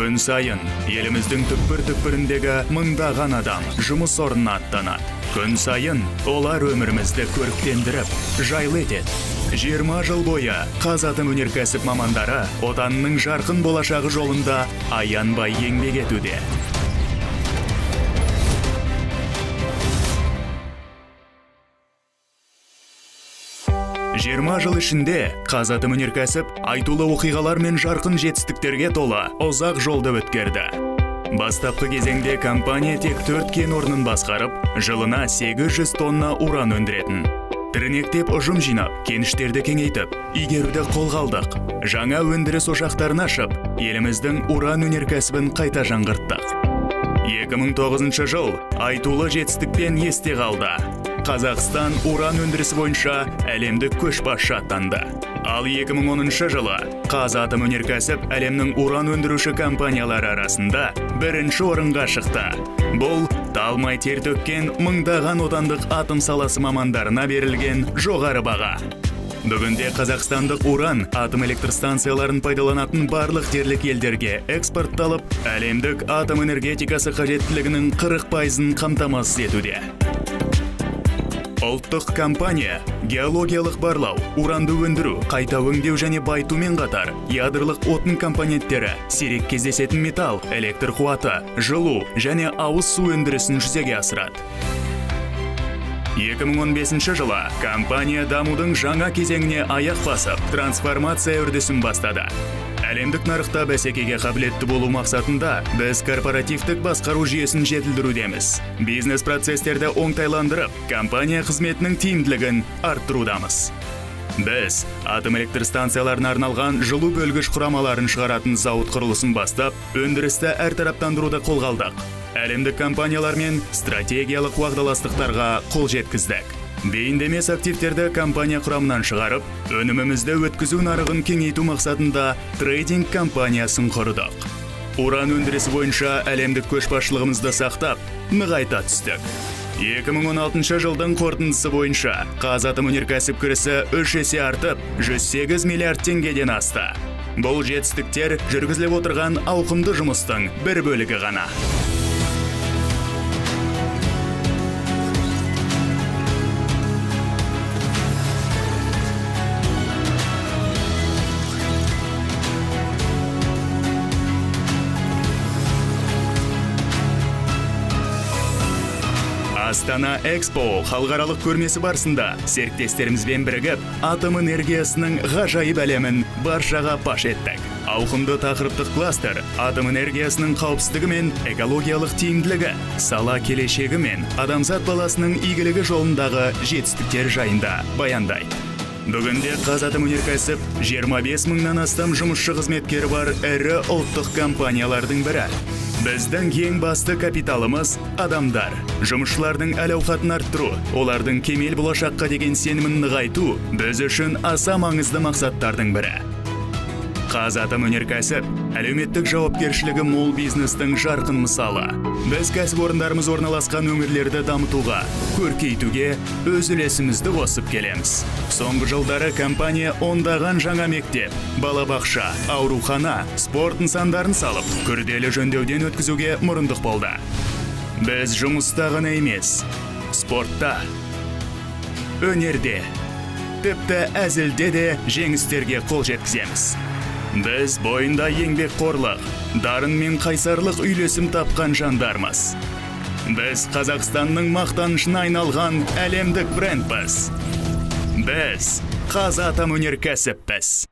Күн сайын еліміздің түкпір-түкпіріндегі мыңдаған адам жұмыс орнына аттанады. Күн сайын олар өмірімізді көріктендіріп, жайлы етеді. 20 жыл бойы Қазатомөнеркәсіп мамандары отанының жарқын болашағы жолында аянбай еңбек етуде. 20 жыл ішінде Қазатомөнеркәсіп айтулы оқиғалар мен жарқын жетістіктерге толы ұзақ жолды өткерді. Бастапқы кезеңде компания тек төрт кен орнын басқарып, жылына 800 тонна уран өндіретін. Тірнектеп ұжым жинап, кеніштерді кеңейтіп, игеруді қолға алдық. Жаңа өндіріс ошақтарын ашып, еліміздің уран өнеркәсібін қайта жаңғырттық. 2009 жыл айтулы жетістікпен есте қалды. Қазақстан уран өндірісі бойынша әлемдік көшбасшы атанды. Ал 2010 жылы Қазатомөнеркәсіп әлемнің уран өндіруші компаниялары арасында бірінші орынға шықты. Бұл талмай тер төккен мыңдаған отандық атом саласы мамандарына берілген жоғары баға. Бүгінде қазақстандық уран атом электр станцияларын пайдаланатын барлық дерлік елдерге экспортталып, әлемдік атом энергетикасы қажеттілігінің 40 пайызын қамтамасыз етуде. Ұлттық компания геологиялық барлау, уранды өндіру, қайта өңдеу және байытумен қатар ядролық отын компоненттері, сирек кездесетін металл, электр қуаты, жылу және ауыз су өндірісін жүзеге асырады. 2015 жылы компания дамудың жаңа кезеңіне аяқ басып, трансформация үрдісін бастады. Әлемдік нарықта бәсекеге қабілетті болу мақсатында біз корпоративтік басқару жүйесін жетілдірудеміз. Бизнес процестерді оңтайландырып, компания қызметінің тиімділігін арттырудамыз. Біз атом электр станцияларына арналған жылу бөлгіш құрамаларын шығаратын зауыт құрылысын бастап, өндірісті әртараптандыруды қолға алдық. Әлемдік компаниялармен стратегиялық уағдаластықтарға қол жеткіздік. Бейінді емес активтерді компания құрамынан шығарып, өнімімізді өткізу нарығын кеңейту мақсатында трейдинг компаниясын құрдық. Уран өндірісі бойынша әлемдік көшбасшылығымызды сақтап, нығайта түстік. 2016 жылдың қорытындысы бойынша Қазатомөнеркәсіп кірісі үш есе артып, 108 миллиард теңгеден асты. Бұл жетістіктер жүргізіліп отырған ауқымды жұмыстың бір бөлігі ғана. Астана Экспо халықаралық көрмесі барысында серіктестерімізбен бірігіп, атом энергиясының ғажайып әлемін баршаға паш еттік. Ауқымды тақырыптық кластер атом энергиясының қауіпсіздігі мен экологиялық тиімділігі, сала келешегі мен адамзат баласының игілігі жолындағы жетістіктер жайында баяндайды. Бүгінде Қазатомөнеркәсіп 25 мыңнан астам жұмысшы қызметкері бар ірі ұлттық компаниялардың бірі. Біздің ең басты капиталымыз – адамдар. Жұмысшылардың әл-ауқатын арттыру, олардың кемел болашаққа деген сенімін нығайту біз үшін аса маңызды мақсаттардың бірі. Қазатомөнеркәсіп – әлеуметтік жауапкершілігі мол бизнестің жарқын мысалы. Біз кәсіпорындарымыз орналасқан өңірлерді дамытуға, көркейтуге өз үлесімізді қосып келеміз. Соңғы жылдары компания ондаған жаңа мектеп, балабақша, аурухана, спорт нысандарын салып, күрделі жөндеуден өткізуге мұрындық болды. Біз жұмыста ғана емес, спортта, өнерде, тіпті әзілде де жеңістерге қол жеткіземіз. Біз бойында еңбекқорлық, дарын мен қайсарлық үйлесім тапқан жандармыз. Біз Қазақстанның мақтанышына айналған әлемдік брендпіз. Біз Қазатомөнеркәсіппіз.